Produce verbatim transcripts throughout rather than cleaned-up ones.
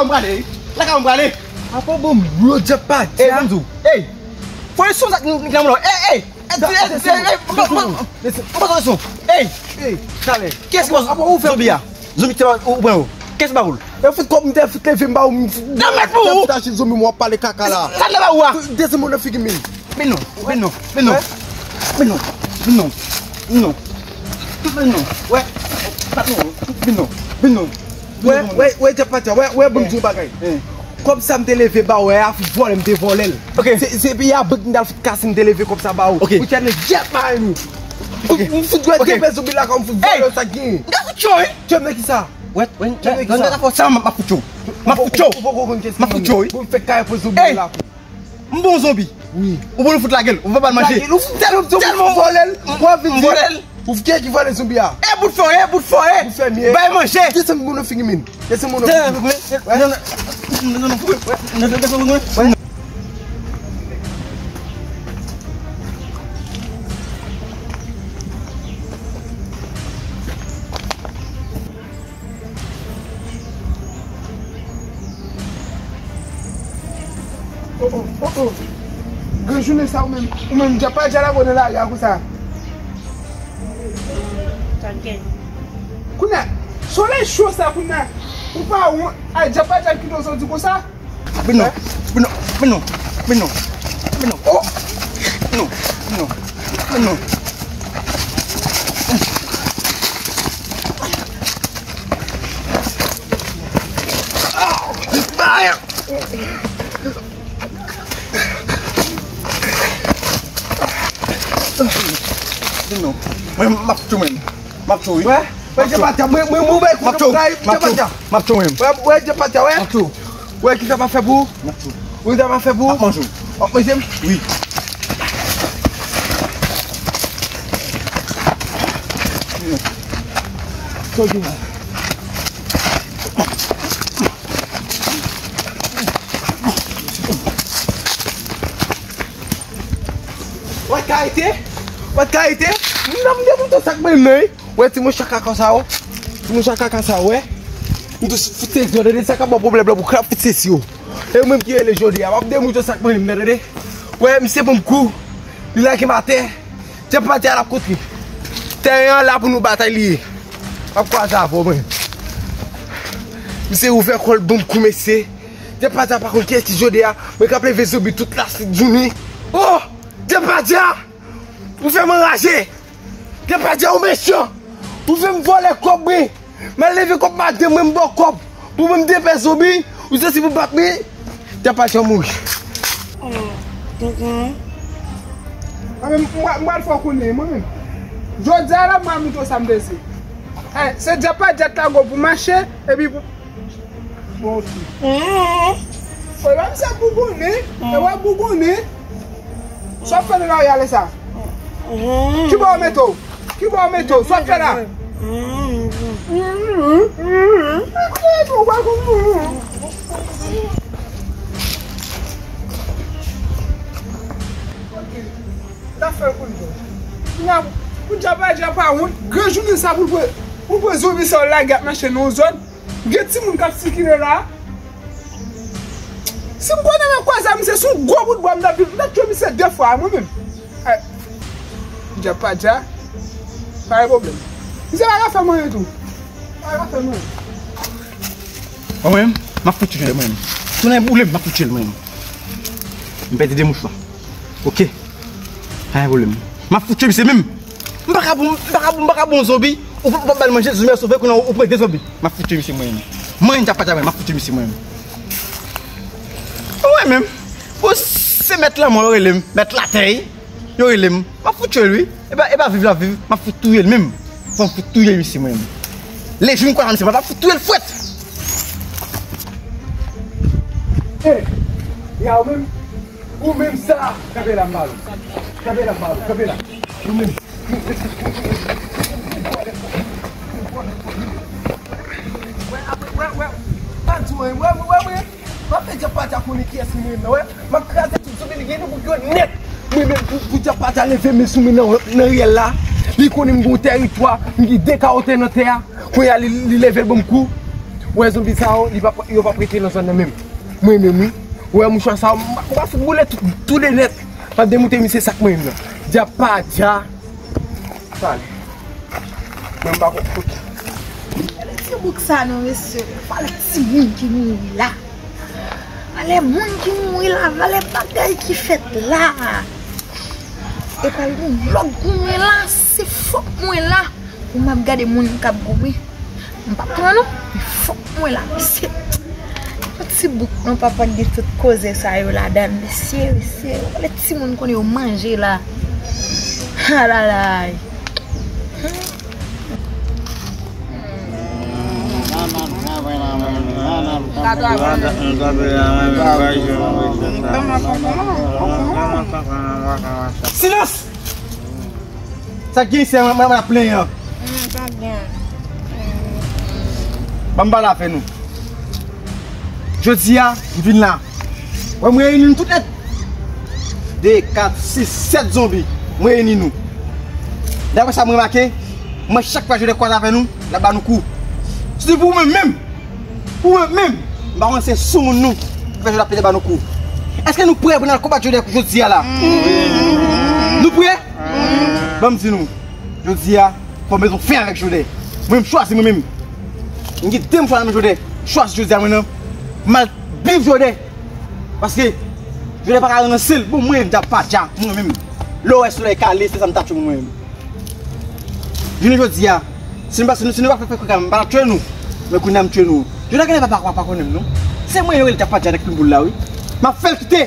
M prale, wi. Lakay ou m prale. Apa bon, bro, Djapatya. Ey, ban m di w. Ey. Fò yon son sa k nan mwen la. Ey, ey. Ey, ey, ey, ey, ban m son. Ban m son. Ey. Ey, talè. Kiyès ki ba w zonbi a? Zonbi ki te ba ou pran yo. Kiyès ki ba ou l? E fout kòb m te fout leve m ba ou. Nan mèt pou ou. Fout achte zonbi m w ap pale kaka la. Sa nan ba ou a? Desann mwen nan figi m. Men non, men non, men non. Men non, men non, men non. Men non, wè. Men non, men non. Wè, wè, wè, Djapatya, wè, wè, ban m di w bagay. Kòb sa m te leve ba ou a, fout vòlè m te vòlè l. Se, se pi a bank m t al fout kase m te leve kòb sa ba ou. Ou tchè nèg jèt mari nou. M fout wè te bezou bila kòm fout vòlè sa gen. M ka fout cho, wi. Tchè men ki sa? Wè, wè, wè, sa m ap fout cho. M ap fout cho. Ou poko konn kiyès ki moun. M ap fout cho, wi. Pou m fè kay pou zonbi la. M bon zonbi. Wi. Ou bon, nou fout lage l. Ou pa ba l manje. Lage l, ou fout tèlman, tèlman vòlè l. Ou ap vin di. Vòlè l. Ou kiyès ki vòlè zonbi a? E bout fè, e bout fè, e. Bout fè m ye. Bay manje. Desann moun nan figi m. Desann moun nan figi m. Non, non, non, non. Oh, oh, oh, oh. Gran jounen sa ou menm, ou menm, Djapatya la gwo nan lari a konsa. Kounye a, solèy cho sa kounye a, ou pa wont, ay, Djapatya kite w soti konsa. Men non, men non, men non, men non, men non. Oh! Men non, men non, men non. Men non. Mwen, m ap tou menm. M ap tou, wi. Wè, wè, Djapatya, mwen, mwen, mwen, mwen, m ap tou, m ap tou, m ap tou menm. Wè, wè, Djapatya, wè. M ap tou. Wè, ki sa m ap fè pou ou? M ap tou. Wè, ki sa m ap fè pou ou? M ap manje m? Wi. Sa w di la? Wè, karite? Wè, karite? M nan m demouton sa k mwen nan, wi. Wè, ti mouch a kaka sa, wè. Ti mouch a kaka sa, wè. M tou fout sezi, tande sa k ap ba w pwoblèm la, pou krab fout sezi yo. E ou menm ki rele jodi a, m ap demoutre w sa k mande m nan, tande. Wè, misye ban m kou, li lage m atè. Djapatya la kontre. Tèren an la pou nou batay li ye. M ap kwaze avè w, mwen. Misye ouvè kò l, ban m kou, mesye. Djapatya pa konn kiyès ki jodi a. Mwen k ap leve zonbi tout la jounen. Oh! Djapatya! Ou fè m anraje! Djapatya ou mechan! Ou fè m vòlè kòb mwen! M al leve kòb madanm mwen, m ba w kòb pou mwen m depè zonbi, ou santi pou bat mwen? Djapatya mouri. Mwen menm, m pral fè w konnen, mwen menm. Jodi a la, m pral montre w sa m bezwen. Eh, se Djapatya t lage w pou mache, epi pou Bon, ok. Oy, wè misye bougonnen, e wè bougonnen. Sa w ap fè nan lari a lè sa? Ki bò w mete w? Ki bò w mete w? Sa w ap fè la? Ok. N ap fè l kounye a. Kounye a, pou Djapatya pa wont, gran jounen sa pou l pran, pou l pran zonbi sa yo lage ap mache nan yon zòn. Gen timoun k ap sikile la. Si m konnen m ap kwaze a misye, se yon gwo bout bwa m t ap, m t ap tchwe misye de fwa, mwen menm. Ay, Djapatya, pa gen pwoblèm. Misye pa ka fè m anyen tou. Pa ka fè m anyen. Mwen menm, m ap fout tchwe l mwen menm. Tounen boule m, m ap fout tchwe l mwen menm. M pèdi de mouch la. Ok. Pa gen pwoblèm. M ap fout tchwe misye menm. M pa ka bon, m pa ka bon, m pa ka bon zonbi. Ou, ou pa ba l manje, zonbi a sove, kounye a ou pran de zonbi. M ap fout tchwe misye mwen menm. Mwen, Djapatya mwen, m ap fout tchwe misye mwen menm. Mwen menm. Bon, se mèt lanmò yo rele m, mèt latè yo rele m. M ap fout tchwe l wi. E pa, e pa viv l ap viv, m ap fout touye l menm. Fò m fout touye misye mwen menm. Lejou m kwè nan misye, m ap fout touye l fwèt. Ey, ya ou menm? Ou menm sa! Kanpe la m ba ou. Kanpe la m ba ou. Kanpe la. Ou menm. Wè, wè, wè, wè. Pa di w anyen. Wè, wè, wè, wè. M ap fè Djapatya konnen kiyès li menm nan, wè. M ap kraze tout zonbi li gen nan bouch yo nèt. Mwen menm pou, pou Djapatya leve men sou mwen nan, nan riyèl la. Li konnen m gen yon tèritwa, m gen de kawo tè nan tè a. Kounye a li, li leve l ban m kou. Ou wè zonbi sa yo, li p ap, yo p ap rete nan zòn nan menm. Mwen menm, wi. Ou wè mouchwa sa yo, m ap fout boule tout, tou de nèt. M ap demoute misye sak mwen menm nan. Djab pa dja. Pale. Mwen m pa konn kote. Gade ti bouk sa non, mesye. Pale ti moun ki mouri la. Valè moun ki mouri la, valè bagay ki fèt la. E pa yon lòt goumen la, se fòk mwen la. Pou m ap gade moun k ap goumen. M p ap pran non, men fòk mwen la, mesye. Yon ti bouk non papa gen tout koze sa yo ladan l, mesye, mesye. Valè timoun konnen yo manje la. Alalay. Silans! Sa k gen isit, mwen, mwen, mwen ap plenyen. Ban m pale avè nou. Jodi a, m vin la. Wè, mwen reyini nou tout nèt. De, kat, sis, sèt zonbi. Mwen reyini nou. Daprè sa mwen remake, mwen chak fwa Jodè kwaze avè nou, l ap ba nou kou. Sitou pou ou menm menm. Pou ou menm menm. M pa konn se sou moun nou ki fè Jodè ap pete ba nou kou. Èske nou prè pou n al konbat Jodè jodi a la? Nou prè? Ban m di nou. Jodi a, fò m bezwen fen avèk Jodè. Mwen menm chwazi mwen menm. M gen de m chwazi nan men Jodè. Chwazi jodi a mwen nan. M al viv Jodè. Paske Jodè pa ka ranse l. Bon, mwen menm, djab pa dja. Mwen menm. Lè w wè solèy kale, se sa m ta tchwe mwen menm. Jounen jodi a, si nou pa, si nou, si nou pa fè, fè kaka, m pa t ap tchwe nou. Men kounye a m tchwe nou. Jodi a gen papa, papa konnen m non. Se mwen yo rele djab pa dja nèg pil boul la, wi. M ap fè l kite.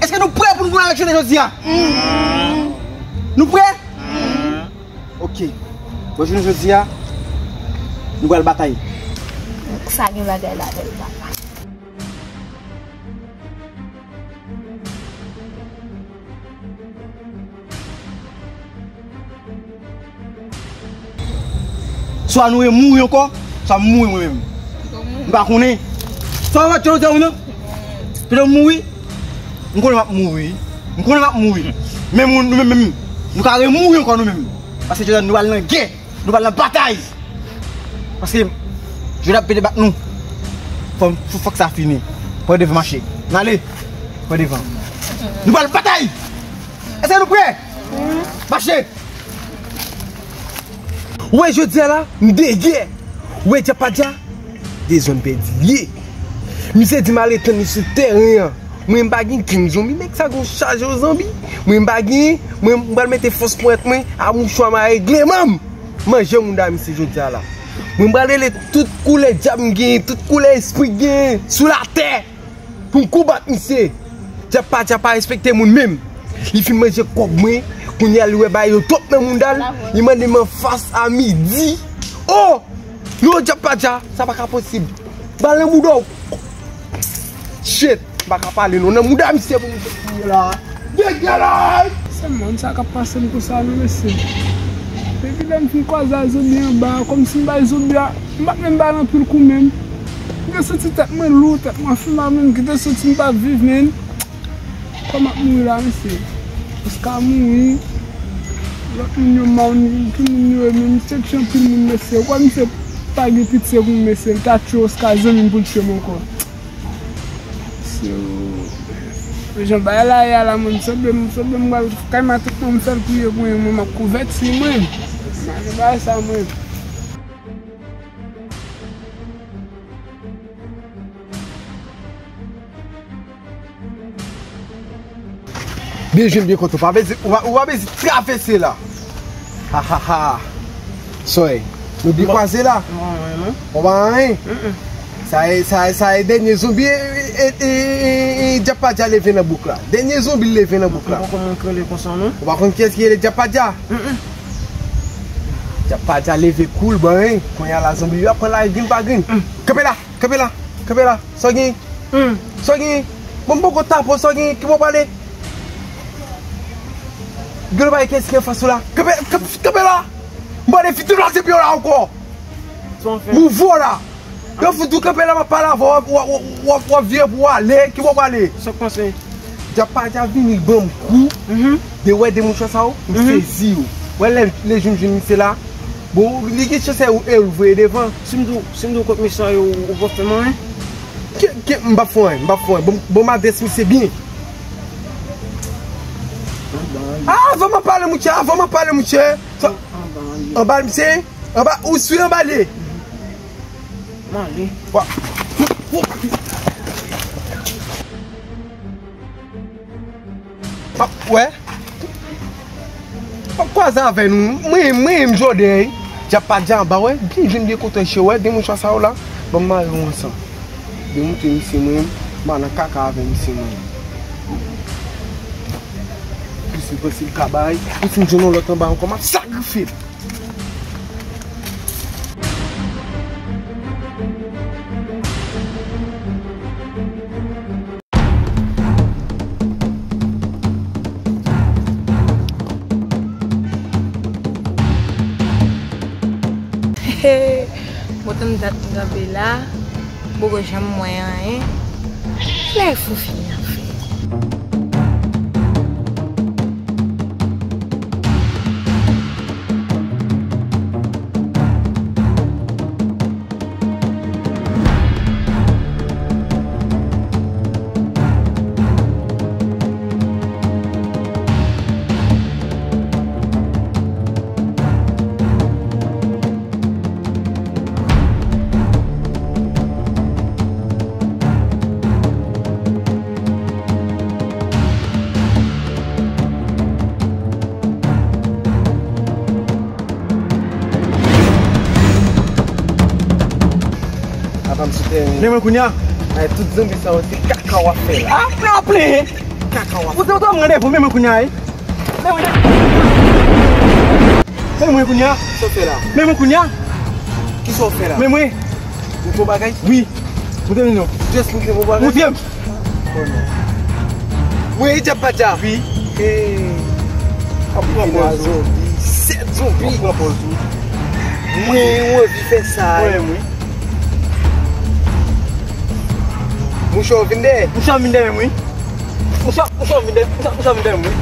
Èske nou prè pou nou goumen avèk jounen jodi a? Nou prè? Ok. Bon, jounen jodi a, nou pral batay. Sa gen bagay ladan l, papa. Swa nou remouri ankò, swa m mouri mwen menm. M pa konnen. Sa w ap di a wi non? Pito m mouri. M konnen m ap mouri. M konnen m ap mouri. Men moun, nou menm, menm, nou ka remouri ankò nou menm. Paske jodi a nou pral nan gè. Nou pral nan batay. Paske Jodè ap pete bat nou. Fò, fò, fòk sa fini. Pran devan mache. N ale. Pran devan. Nou pral batay. Èske nou prè? Mache. Ou wè jodi a la, m degè. Ou wè djab pa dja? De zòn pèdi l ye. Misye di m ale tann li sou tèren an. Mwen m pa gen gang zonbi, nèg sa gon chaje yo zonbi. Mwen m pa gen, mwen m pral mete fòs pwent mwen, a mouchwa m a regle manm. Manje moun da misye jodi a la. Mwen m pral rele tout koulè djab m gen, tout koulè espri m gen sou latè. Pou m konbat misye. Djab pa dja pa respekte moun menm. Li fin manje kòb mwen, kounye a li wè bagay yo twòp nan mouda l, li mande m anfas a midi. Oh! Non, djab pa dja, sa pa ka posib. Bal nan bouda w. Shit, m pa ka pale non, nan mouda misye pou m fè la. Degè la! Se moun sa k ap pase m konsa non, mesye. Depi lè m fin kwaze a zonbi anba a, kòmsi m bay zonbi a, m pa t menm bay l anpil kou menm. M te santi tèt mwen lou, tèt mwen fè mal menm, ki te santi m p ap viv menm. Kòman m ap mouri la, mesye? Oscar mouri. Lòt moun yo, moun, ki moun yo ye menm? Misye tchwe anpil moun, mesye. Ou kwè misye pa gen pitye pou m, mesye? Li ta tchwe Oscar, zanmi m, pou l tchwe m ankò. Mesye, o. Jan bagay la ye a la, mwen, sanble m, sanble m pral kay matant mwen, m fè l priye pou mwen, mwen, m ap konvèti mwen. M pa gen bagay sa, mwen. Byen jwenn, byen kontan. Ou pa bezwen, ou pa, ou pa bezwen travèse la. Ha, ha, ha. Soy, nou byen kwaze la. Ou pa anyen. Sa e, sa, sa e dènye zonbi e, e, e, e, e, Djab pa dja leve nan bouk la. Dènye zonbi leve nan bouk la. Ou pa konn kiyès ki rele Djab pa dja? Djab pa dja leve kou l, bon, hein. Kounye a la zonbi yo ap pran la grenn pa grenn. Kanpe la, kanpe la, kanpe la. Sa w gen? Sa w gen? Bon, m poko tape w, sa w gen? Ki bò w prale? Gen lè w pa wè kiyès ki anfas ou la. Kanpe, kanpe, kanpe la! M prale fouti w lase pye w la ankò. Mouvo la! Yo fout ou kanpe la, m ap pale avè w, w ap, w ap, w ap, w ap vire pou w ale. Ki bò w prale? Sa w panse? Djab pa dja vini ban m kou. De wè de mouchwa sa yo, m sezi yo. Wè lè, lè jou m jwenn misye la, Bon, li gen chans e ou, e ou voye devan. Si m di w, si m di w kot mesye yo, ou, ou p ap fè m anyen? Ke, ke, m p ap fè w anyen, m p ap fè w anyen. Bon, bon, m adrès misye byen. Ah, avan m ap pale, mouche, avan m ap pale, mouche. Anba misye? Anba, ou sou anba li? Mwen ale. Wa. Ah, wè. Ap kwaze avè nou. Mwen, mwen, m jòdè. Djab pa djab anba, wè. Byen, byen, byen kontan, che, wè. De mouchwa sa yo la. Ban m mare yo ansanm. De moute misye mwen, m pa nan kaka avè misye mwen. Plis m panse m ka bay, plis m jwenn yon lòt anba ankò, m ap sakrifye l. Mwen tann dat m kanpe la, m poko janm wè anyen. Lè fou fini ap fè. Apa m sou teren. Men mwen kounye a. Ay, tout zonbi sa yo, se kaka w ap fè la. Ah, plen, plen. Kaka w ap fè. Ou se ou mande pou men mwen kounye a, wi. Men mwen. Men mwen kounye a. Sa w fè la? Men mwen kounye a. Kisa w fè la? Men mwen. Ou fè yon bagay? Wi. Mwen te vin non. Just mwen te yon bagay? Mwen te. Mwen e djab pa djab. Wi. Ap pran pòz ou. Sèt zonbi. Ap pran pòz ou. Mwen, ou anvi fè sa. Mwen, mwen. Mouche w vin dèyè. Mouche w vin dèyè mwen. Mouche w, mouche w vin dèyè, mouche w, mouche w vin dèyè mwen.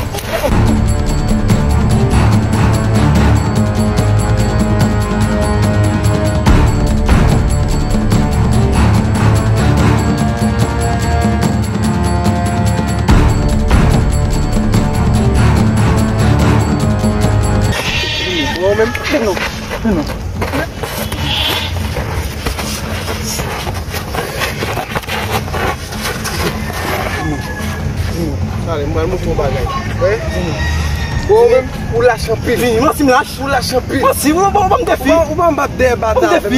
Bon, menm, non, non. Ale, m pral montre w bagay. Wè? Bon, ou menm, ou lach anpil. Vini, mwen si m lach. Ou lach anpil. Mwen si, ou ban m defi. Ou ban m bat dèyè bata avè m.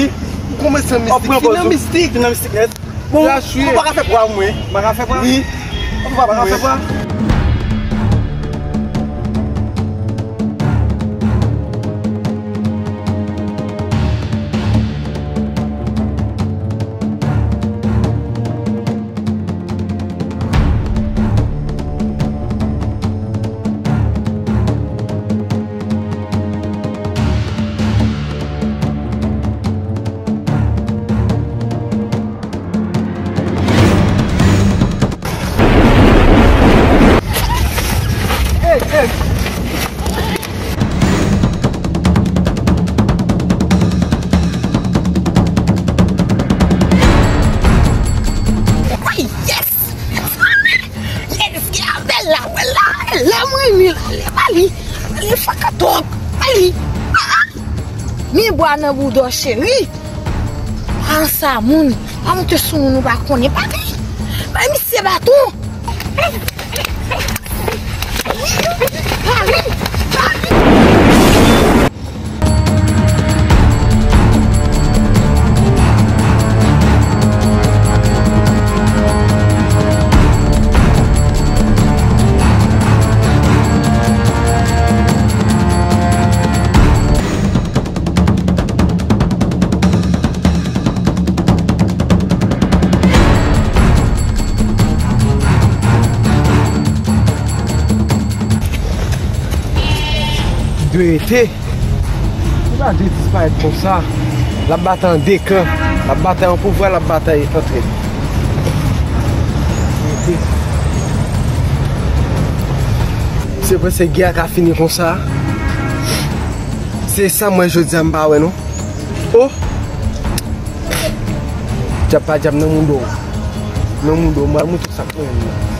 Ou kòmanse mistik. Fin nan mistik. Fin nan mistik nèt. Bon, ou pa ka fè pwa mwen. Ou pa ka fè pwa? Wi. Ou pa ka fè pwa? Ay, yes! Yes, ki avè l la, wè l la, wè l la, mwen, li, li, ba li, ba li, faka twòp, ba li. Ah, ah. Mi bwa nan boudò cheri. Ah, sa moun. Pa monte sou moun ou pa konnen. Ba li. Bay misye baton. Dwe rete. Li pa dwe disparèt konsa. L ap batay an de kan. L ap batay an pouvwa, l ap batay antre. Dwe rete. Se vre, se gè a ka fini konsa. Se sa mwen jodi a m pa wè non. Oh! Djab pa djab nan moudo. Nan moudo, m pral montre w sa k mwen menm nan.